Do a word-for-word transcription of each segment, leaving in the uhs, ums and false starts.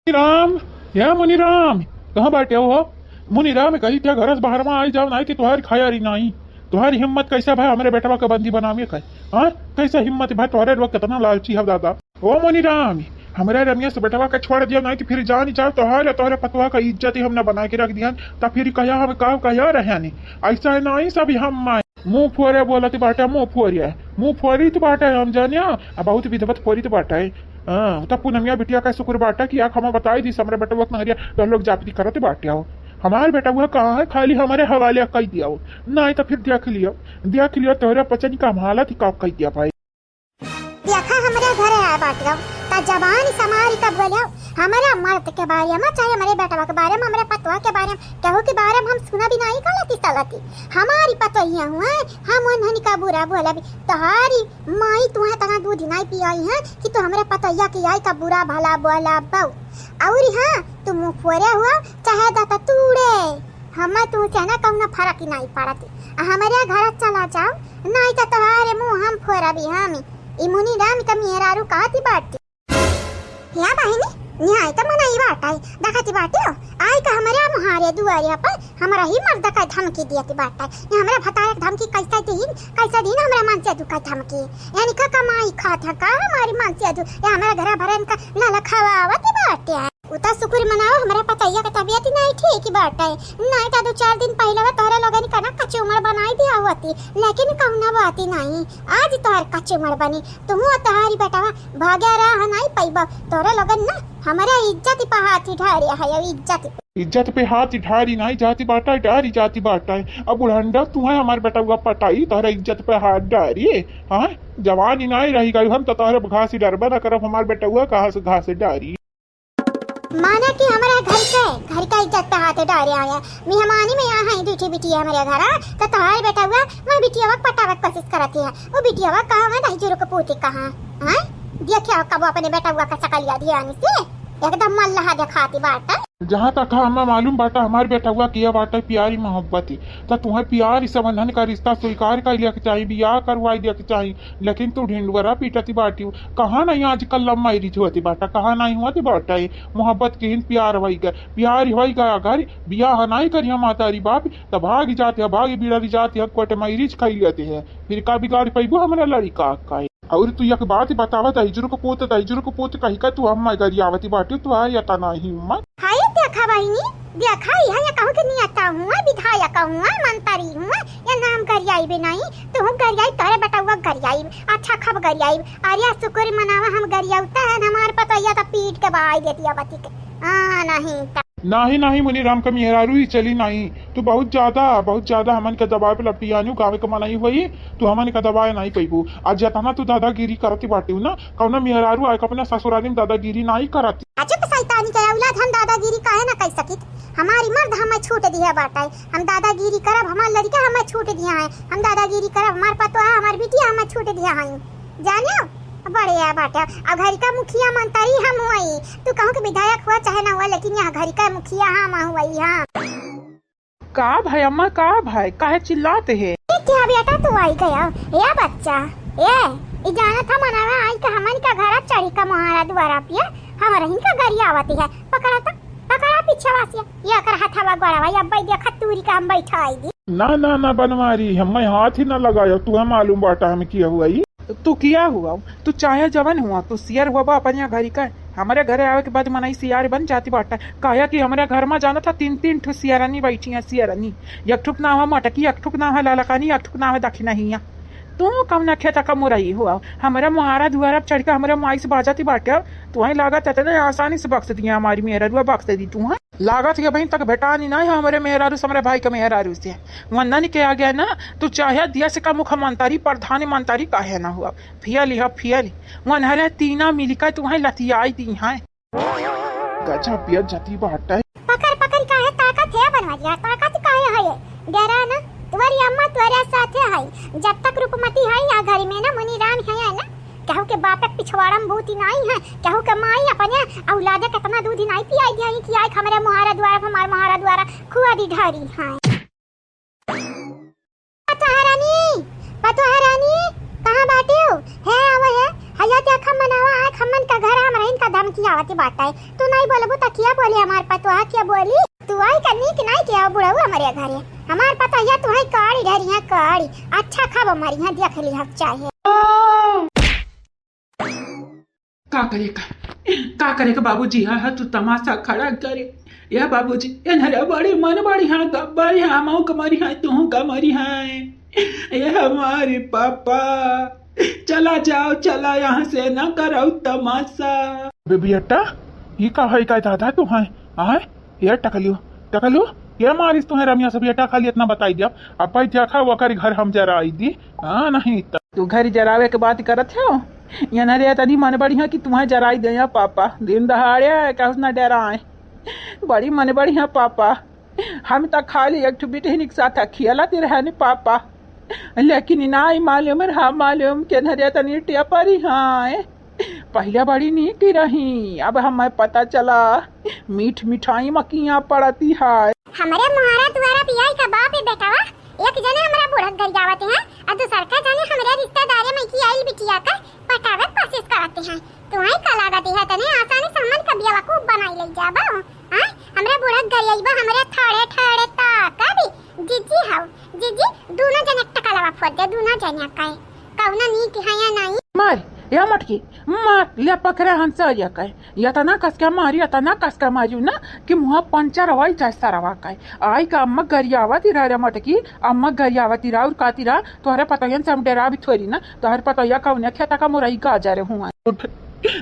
मुनिराम, या मुनिराम, कहाँ बाटे हो? मुनिराम कही, "त्या घर से बाहर मा आई जाओ, नाहीं तो तुहारी खाया रही नाहीं।" तुहारी हिम्मत कैसा भा हमरे बेटवा का बंदी बनावे का? हाँ, कैसा हिम्मत भा? तुहरे लोग कितना लालची है दादा। ओ मुनिराम, हमरे रमेश बेटवा का छोड़ दिया, नाहीं तो फिर जान जाओ, तुहरे, तुहरे पतवा का इज्जत ही हम ना बना के रख दिया, तब फिर कहा हम का कहा रहे नहीं। ऐसा नाहीं सब हम मुँह फोरे बोलत बाटे, मुँह फोरे, मुँह फोरित बाटे, हम जानिया, आ बहुत विधवत फोरित बाटे। हाँ, तब पूनमिया बिटिया का शुक्र बाटे कि आँख हमें बताई दी, हमरे बेटवा के नहरिया तो लोग जापती करत बाटे हो। हमार बेटवा कहाँ है, खाली हमरे हवाले कई दिया हो, नाहीं तो फिर देख लियो, देख लियो, तोहरे पचन का हम हालत ही का कई दिया भाई। देखा, हमरे घरे आए बाटे हो, ता जबान समारी का बोले हो, हमरा मर्द के बारे में, चाहे हमरे बेटवा के बारे में, हमरे पतवा के बारे में, केहू के बारे में हम सुना भी नाहीं गलती सलती। हमारी पतोहिया हुआ, हम उन्हन का बुरा बोला भी। तोहारी माई तुहे तना दूध नाहीं पियाई है कि तू हमरे पतोहिया की आई का बुरा भला बोला बहू। और हाँ, तू मुँह फोरे हुआ, चाहे दत तूड़े, हमें तू से ना कहूँ ना फर्क ही नाहीं पड़ती। आ हमरे घर चला जाओ, नाहीं तो तोहारे मुँह हम फोरबी हम। ई मुनिराम का मेहरारू कहती बाटी। या बहिनी, निहाय त मनई बाटै, देखति बाटियो, आइके हमरे मुहारे दुआरे पर हमरा ही मर्द का धमकी दियति बाटै। ये हमरे भतारे के धमकी कैसे दीन, कैसे दीन हमरे मन से दुखै धमकी। यानी का कमाई खात है का हमारी मन से दु-, या हमरे घरा भरन का लाला खवावति बाटे। उ त शुक्र मनाओ हमरे पतैया के तबियत नहीं ठीक बाटै, नहीं त दो चार दिन पहले वा तोहरे लोगन का ना कचूमर बनाई दिया होती, लेकिन कौनो बात नहीं, आज तोहर कचूमर बनी। तुहू तोहारी बेटवा भाग्या रहा नाई पइबा। तोरे लोगन ना हमरे इज्जत पे हाथ उठारे है, इज्जत पे। इज्जत पे हाथ उठारी नाई जाति बाटा, डारी जाति बाटा। अब बुढ़ंडा तुहे हमार बेटवा पटाई, तोहरे इज्जत पे हाथ डारी। हाँ, जवानी नाई रही गई, हम तो तोहरे घास डरबा ना करब, हमार बेटवा कहाँ से घास डारी। माने कि हमरा घर के, घर का इज्जत पे हाथ डारे आया। मेहमानी में यहाँ है दूठी बिटिया हमरे घर, तो तोहार बेटवा वह बिटिया पटावे के कोशिश करती है। वो बिटिया कहाँ है, दही जुरुक पूती कहाँ? हाँ? देखिया कब अपने बेटवा का सकलिया ध्यान से, एकदम मल्लाह दिखाती बाटा। जहाँ तक हमें मालूम बाटा, हमार बेटवा किया बाटा प्यारी मोहब्बती, तो तुम्हें प्यारी संबंधन का रिश्ता स्वीकार कर लिया के चाहिए, बियाह करवाई दिया के चाहिए। लेकिन तू ढिंडवरा पीटती बाटी, कहाँ नहीं आजकल love marriage होती बाटा, कहाँ नहीं होती बाटा, मोहब्बत के हिन प्यार होई गए, प्यार होई गए। अगर बियाह नहीं करिया मातारी बाप, त भाग जाते हैं, भाग बिड़ारी जाते हैं, court marriage खाई लेते हैं, फिर का बिगाड़ पैबू हमरा लड़का का। और तू एक बात बतावा, दहिजरू को पूत, दहिजरू को पूत कही का तू हम गरियावती बाटी, तू आ या तना हिम्मत। हाय देखा बहिनी, देखा, यहाँ या कहूँ के नियता हुआ, विधायक हुआ, मंत्री हुआ, या नाम गरियाई भी नहीं, तू गरियाई, तोरे बेटवा गरियाई, अच्छा खब गरियाई। अरे शुक्र मनावा हम गरियाउता है, हमार पतोहिया तो पीट के बहाई देती है बती के। हाँ, नहीं ता। नहीं, नहीं, मुनीराम का मेहरारू ही चली नहीं। तू बहुत ज्यादा, बहुत ज्यादा हमन के दबाव पे लपटियानू, गाँव के मनई होई, तू हमन का दबाव नहीं पैबू। आज जतना तू दादागिरी करती बाटी ना, कौनो मेहरारू आके अपने ससुराली में दादागिरी नहीं करती। आ चुप शैतानी के औलाद, हम दादागिरी काहे ना कर सकित? हमारी मर्द हमें छूट दिया बाटे, हम दादागिरी करब, हमार लड़का हमें छूट दिया है, हम दादागिरी करब, हमार पतोह, हमार बिटिया हमें छूट दिया है, जानियो? बढ़िया बाटे। अब घर का मुखिया मंत्री हम हुई, तू कहूँ के विधायक हुआ चाहे ना हुआ, लेकिन यहाँ घर का मुखिया हम हुई, हाँ। का भाई अम्मा, का भाई, काहे चिल्लात है? ए, क्या बेटा तू आई गया? ए बच्चा, ए, ई जानत ह मनवा आई के हमन का घर चढ़ी का मोहारा दुआरा पिया, हमरहिन का गरियावती है। पकड़ा त, पकड़ा पीछे वासिया, ये कर हथवा गोड़वा, ये अब्बई देखा तूरी का हम बैठाई दी। ना, ना, ना बनवारी, हमें हाथ ही ना लगायो, तू है मालूम बाटा हम किया हुआ ई। तू किया हुआ, तू चाहे जवन हुआ, तू सियर हुआ बा अपन यहाँ घरी का। हमरे घरे आवे के बाद मनई सियार बन जाती बाटा। काहे कि हमरे घर में जाना था तीन तीन ठो सियारनी बैठी हैं, सियारनी। एक ठुक नाम है मटकी, एक ठुक नाम है लालकानी, एक ठुक नाम है दखिनहिया। तू कौना खेत का मुरई हुआ, हमरे मुहारा दुआरा चढ़ के हमरे माई से बाजती बाटे। तू ही लागत है इतने आसानी से बख्श दिया, हमारी मेहररुआ बख्श दी तू, हाँ? लागत के अबहीं तक भेटानी नाहीं है हमरे मेहरारू से, हमरे भाई के मेहरारू से। वंदन के आगे ना, तू चाहे देश का मुख्यमंत्री, प्रधानमंत्री काहे ना हुआ, फियल ही है, फियल ही। वनहरे तीना मिलकर तुम्हें लतियाई दी हैं। गजब बेइज्जती बाटे। पकड़, पकड़ काहे ताकत है बनवरिया, ताकत काहे है ये? डरा ना, तुम्हारी अम्मा तुम्हारे साथे है। जब तक रूपमती है या घर में ना मुनीराम है ना, केहू के बाप के पिछवाड़ा में बूती नाई है, केहू के माई अपने औलादे केतना दूध नाई पियाई दिया कि आई हमरे मुहारा द्वारा, हमार मुहारा द्वारा खुआ दी ढारी है। पतोहा रानी, पतोहा रानी, कहाँ बाटियो? हे आवे हे, हया देखा मनावा आए खम्मन का घर हमरा। इनका धमकी आवती बाटे। तू नहीं बोलबू त किया बोली हमार पतोह, किया बोली? तू आई का नीक नहीं किया बुढ़ऊ हमरे घरे। हमार पतोहिया तू है काड़ी ढेरिया काड़ी। अच्छा खब मरिया देख ली हम चाहे। का करे का, का करे का बाबूजी, हा, हा, तू तमाशा खड़ा करे। या बाबूजी, एनहरे बड़ी मन बड़ी हा, गब्बर हा, मऊ का मरी हा, तू का मरी हा। ये हमारे पापा, चला जाओ, चला यहाँ से, ना करो तमाशा। अबे बेटा, ये का है का दादा तू है? आय, ये टकलियो, टकलियो, ये मारिस तू है रमिया सब, ये टकली इतना बताई दिया। अब भाई देखा वो कर घर हम जराई दी, हाँ नहीं त। तू घर जरावे के बात करत हो? ये ना रे तनी मन बढ़िया कि तुम्हें जराई दे या पापा, दिन दहाड़े है का उसना डराए। बड़ी मन बढ़िया पापा, हम त खाली एक ठो बिटहिन के साथ खेलत रहनी पापा, लेकिन नाई मालूम रहा, मालूम के नरे तनी टेपरी हाँ। पहिले बड़ी नीक रही, अब हमें पता चला मीठ मिठाई मकिया पड़ती है। हमरे मोहरा दुआरा बियाई का बाप ही बेटवा, एक जने हमरा बुढ़क गरियावत हैं, और दूसर का जने हमरे रिश्तेदारे में की आइल बिटिया का पटावे के कोशिश करत हैं। तुहई का लागत है तने आसानी से हमन का बेवकूफ बनाई ले जाबो? हाँ, हमरा बुढ़क गरियाइबो, हमरे ठाड़े ठाड़े ताकबी। जीजी हौ, जीजी, दूनो जने टकलवा फोड़ दे, दूनो जने का। कौनो नीक है या नहीं? मार, या मटकी, मार, ले पकड़ा हंसा या का। या तना कसका मारी, या तना कसका मारी ना कि मुँह पंचर होई जाए सरवा का। आई का अम्मा गरियावती रहा रे मटकी, अम्मा गरियावती रहा और काती रहा, तोहरे पतोहियन से हम डेराबी थोड़ी ना, तोहरे पतोहिया कौने खेता का मुरई गाजर हुआ। झूठ,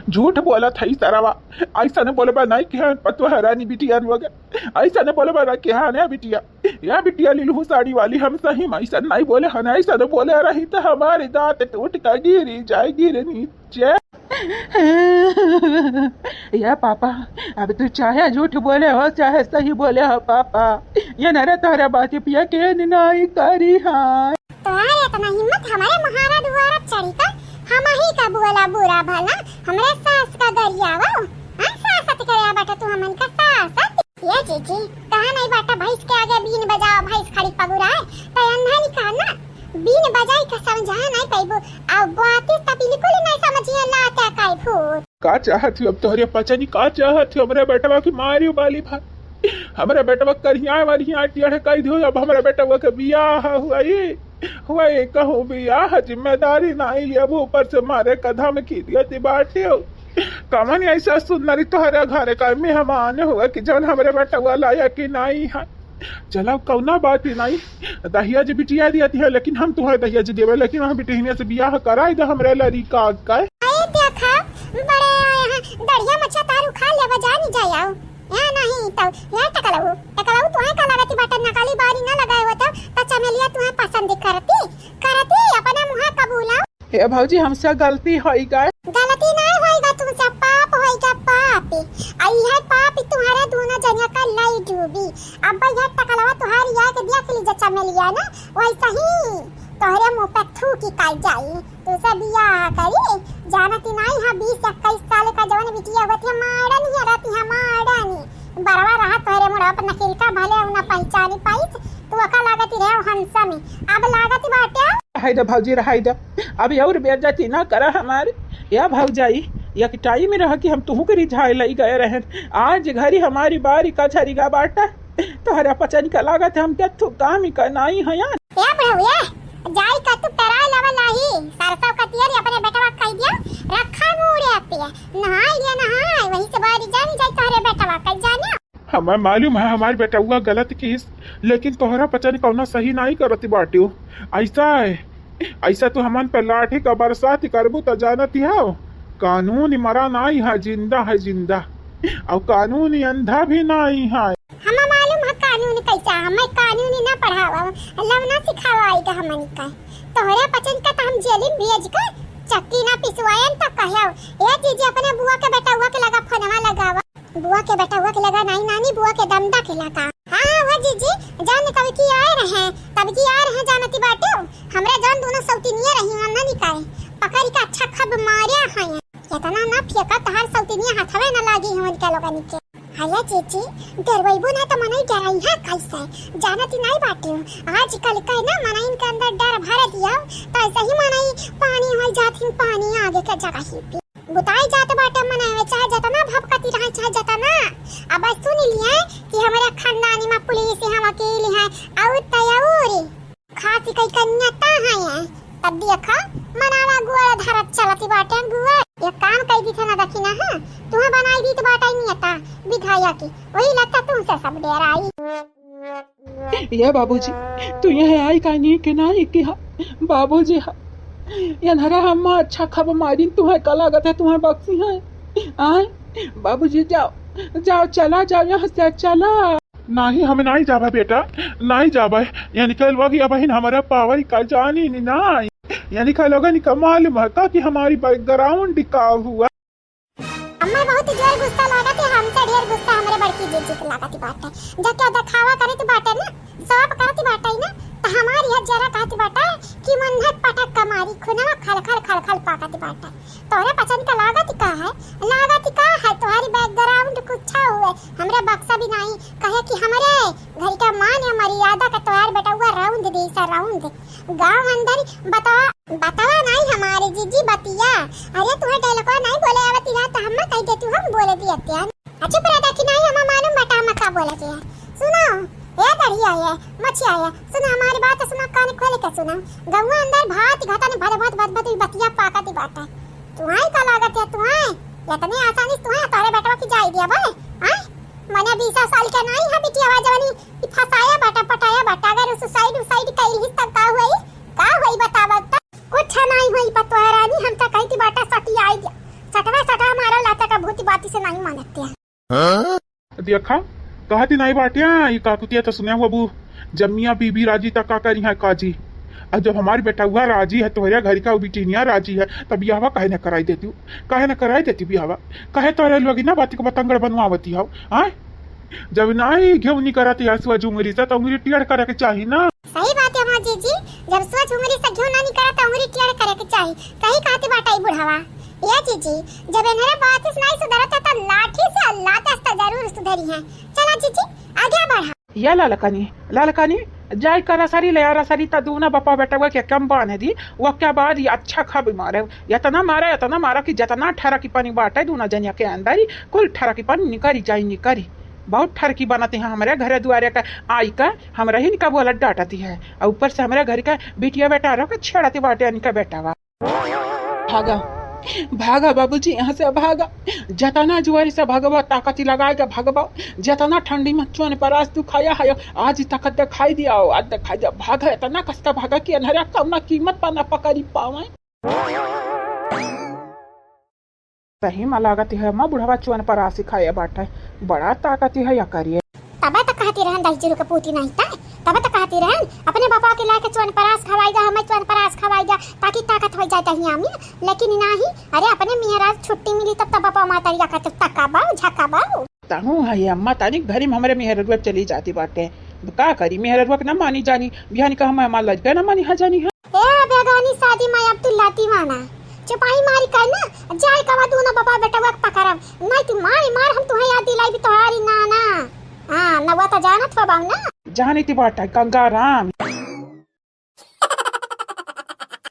झूठ बोलत है सरवा, ऐसा न बोलबा नहीं कि हम पतोह रानी बिटियन वगैरह, ऐसा न बोलबा ना कि हाँ ना बिटिया, या बिटिया लीलू साड़ी वाली, हम सही में ऐसा नहीं बोले हन, ऐसा न बोले रही तो हमारे दांत टूट कर गिरी जाए, गिरे नीचे। या पापा, अब तू चाहे झूठ बोले हो, चाहे सही बोले हो पापा, ये नरे तोहरे बात पिया के नहीं करी हाँ। तोहार इतना हिम्मत हमारे महारा दुआरा चढ़ी का? हम ही का बोला बुरा भला, हमरे सास का गरियावा। हाँ, सासत करे बाटा तू हमन का सासत। ये जीजी, कहा नहीं बाटा भैंस के आगे बीन बजाओ, भैंस खड़ी पगुराए, तो अंधा नहीं कहा ना, बीन बजाई का समझा नहीं पैबू, अब बातें तो बिल्कुल नहीं समझिए, लाते काई भूत। का चाहत हो अब तोहरे पचनी, का चाहत हो? हमरे बेटवा की मारी वाली भा, हमरे बेटवा करिया वाली यहाँ टेढ़ कर दियो। अब हमरे बेटवा के बियाह हुआ ये, हुआ ये कहूँ बियाह जिम्मेदारी नहीं लिया, वो ऊपर से मारे का धमकी दिया ती बाटे हो। कमन ऐसा सुंदरी तोहरे घरे का मेहमान हुआ कि जौन हमरे बेटवा लायक ही नहीं है। चला, कौना बात ही नहीं, दहेज बिटिया दिया दिया, लेकिन हम तुम्हें दहेज देवे, लेकिन हम बिटिया से बियाह कराई दे हमरे लड़िका का। आए देखा, बड़े आए हैं, दढ़िया मच्छा तार उखाड़ लेवा, जानी जाए आओ। यहाँ नहीं तो, यहाँ टकलऊ, टकलऊ तुम्हें का लागत बाटे, नकली बारी ना लगाए हो तो, तो चमेलिया तुम्हें पसंद करती, करती, अपने मुँह कबूला। हे भौजी, हमसे गलती होई गए। गलती नहीं होई गए तुमसे, पाप होई गए, पाप। आ इहे पाप तुम्हारे दोनों जनिया का लाई डूबी। अब यह टकलवा तुम्हारी आके देख लीजिए चमेलिया ना, वैसे ही तोहरे मुंह पे थूकी काई जाई। तुमसे बियाह करी, जानती नहीं है, बीस इक्कीस साल का जवन बिटिया होती है, मारन ही रहती है, मारन ही। बड़वा रहा तोहरे मुंह पे नकील का, भले उन्हें पहचानी पाइस, तू अका लागती रहे हंसा में, अब लागती बाटे। रहाई दे भौजी, रहाई दे, अब और बेइज्जती ना करा हमार। या भौजाई, एक टाइम रहा कि हम तुहू के रिझाए लई गए रहन, आज घरी हमारी बारी कचहरी का बाटा, तोहरा पचन का लागत हम के तू काम ही का नाई है यार। ए बुढ़ऊ, ए, जाई का तू पेराए लावा लाही, सरसों का तियरी अपने बेटवा कह दिया, रखा मूड़े पे, नहाई लिया नहाई, वहीं से बारी जानी जाई तोहरे बेटवा कह जाने। हमें मालूम है हमार बेटउआ गलत किस, लेकिन तोहरा पचन कौनो सही नाई करत बाट्यो। ऐसा है, ऐसा तू हमन पे लाठी का बरसात करबू त जानत हो, कानून मरा नाई है, जिंदा है, जिंदा। और कानून अंधा भी नाई है। हमें मालूम है कानून कैसा, हमें कानून ना पढ़ावा, लव ना सिखावा आएगा हमन का। तोहरा पचन का तो हम जेल में भेज के चक्की ना पिसवाएम तो कहो, ए जीजी अपने बुआ के बेटउआ के लगा फोनवा लगावा। बुआ के बेटउआ के लगा नाई नानी, बुआ के दमदा के लगा। हाँ, हाँ, वो जीजी, जान तब की आए रहे, तब की आए रहे जानती बाटू। हमरा जान दोनों सौतिनिया रही, हम ना निकाले। पकड़ के अच्छा खब मार्या है। इतना ना फेंका तहार सौतिनिया हाथवे ना लागी हमन के लोगन के। हया जीजी, डरवैबू ना तो मनई डराई है कैसे? जानती नहीं बाटू। आजकल के ना मनइन के अंदर डर भर दिया, तो ऐसे ही मनई पानी हो जात ही पानी आगे के जगह ही पे। बुताई जात बाटे मनई में, चाहे जतना भभकती रहे, चाहे जतना। अब सुन लिए कि हमरे खानदानी में पुलिस है, वकील है, और तय और खासी कई कन्या ता है। तब देखा, मनावा गुआर धरत चलती बाटे गुआर। एक काम कई दी थे ना, देखी ना, हाँ, तुम्हें बनाई दी तो बाटे नेता विधायक की, वही लगता तुमसे सब डेराई। ये बाबूजी, तू यहाँ आई का नहीं के ना, कि हाँ, बाबूजी, हाँ, ये नरा हम अच्छा खब मारिन, तुम्हें का लागत है, तुम्हें बक्सी है? आए, बाबूजी, जाओ, जाओ, चला जाओ यहाँ से, चला। नाही, हम नाही जाबे बेटा, नाही जाबे। यानी कल वही अबहिन हमारा पावर का जानी नी ना। यानी कल लोगन का मालूम है का कि हमारी background का हुआ। अम्मा बहुत जोर गुस्सा लागत है, हमसे ढेर गुस्सा हमरे बड़की जीजी के लागत बाटे। जब क्या दिखावा करत बाटे ना, सब करत बाटे ना, तो हमारी यह जरा कहत बाटे कि मन है पटक कमारी, खुनवा खल खल खल खल पाकत बाटे। तोहरे पचन का लागत का है? लागत का है? तोहरी background कुछ हुए, हमरे बक्सा भी नाही। कहे कि हमरे घर का मान या मर्यादा का तोहार बेटउआ रौंद दी सा रौंद। गाँव अंदर बतवा, बतवा नाही हमारे जीजी बतिया। अरे तुहे डायलगवा नाही बोले आवती है तो हम कह देती, हम बोले दिए त्यान। अच्छा पर देखी नाही, हम मालूम बता हम का बोले के है। सुनो, ए दरिया है, मछिया है, सुनो हमारी बात, सुनो कान खोल के सुनो। गौवा अंदर भात घाटा ने भद भद भद भद बतिया पाकत बाटे। तुहाई का लागत है, तुहाई इतने आसानी से तुहाई तारे बेटवा की जाई दिया भाई? आय, मने बीस साल के नाही है बिटिया जवानी, ई फसाया बाटा, पटाया बाटा, अगर उ suicide उसाइड कइल हिस तब का होई? का होई बतावा त? कुछ नाही होई पतोह रानी, हम त कहती बाटा सटी आई दिया। सटवा सटवा मारा लाता का भूत बाती से नाही मानते हैं। देखा, कहती नाही बाटिया, ई काकुतिया तो सुने हुआ बू, जब मियाँ बीबी राजी त का करी है काजी। अब जब हमारी बेटउआ राजी है, तोहरे घर का बिटिनिया राजी है, तब बियाहवा काहे न कराई देती हूँ, काहे न कराई देती बियाहवा, काहे तोहरे लोग ना बात को बतंगड़ बनवावती हो, हाँ? जब नाही घेवनी करत या सुआ झुमरी से, तो उंगली टेढ़ करे के चाही ना। सही बात है माँ जीजी, जब सुआ झुमरी से घेवना नहीं करत, तो उंगली टेढ़ करे के चाही। सही कहती बाटा ई बुढ़वा। ए जीजी, जब इन्हरे बात से नाही सुधरत है, तो लाठी से अल्लाह दस्ता जरूर सुधरी है। चला जीजी, आगे बढ़ा। या लालकानी, लालकानी, जाय का रसरी ले आ रसरी, त दूना बपा बेटवा के कम बांध दी, वो क्या बाद ये अच्छा खा बीमार है। इतना मारा, इतना मारा कि जितना ठरकी पानी बाटे दूना जनिया के अंदर ही, कुल ठरकी पानी निकरी जाई, निकरी। बहुत ठरकी बनत है हमरे घरे दुआरे का, आई का हमरा ही इनका बोला डांटती है, और ऊपर से हमरे घर का बिटिया बेटा रहो के छेड़ती बाटे इनका बेटावा। भागा, भागा बाबूजी, यहाँ से भागा। जतना जुआरी से भगवा, ताकती लगाए के भगवा। जतना ठंडी में चोन परास दुखाया है, आज ही ताकत दिखाई दिया हो, आज दिखाई दिया। भागा, इतना कस का भागा कि अन्हरा कौना कीमत पर न पकड़ी पावे। सही में लागत है, अम्मा बुढ़वा चोन परास खाए बाटे, बड़ा ताकती है या करिए। तबे त कहती रहन दही जीरू के पूती नहीं तय, तबे त कहती रहन अपने बापा के लाके चोन परास खवाई जा, हमें चोन परास खवाई जा, ताकि ताकत हो जाए दहिया में। लेकिन नाही, अरे अपने मेहराज छुट्टी मिली तब तब बापा मातरिया कहते तका बाऊ, झका बाऊ। तहूँ है ये अम्मा, तानी घरी में हमरे मेहररुआ चली जाती बाटे, का करी मेहररुआ के ना मानी जानी, बिहानी का हम हमार लजका ना मानी हा जानी हा। ए बेगानी शादी में अब्दुल्ला दीवाना, चुपाई मारी कर ना, जाए कवा दूनो बापा बेटवा के पकड़ब, नहीं तू मारी मार हम तुहे याद दिलाई भी तोहारी नाना। हाँ, नवा तो जानत हो बाऊ ना। जानी ती बाटा गंगाराम।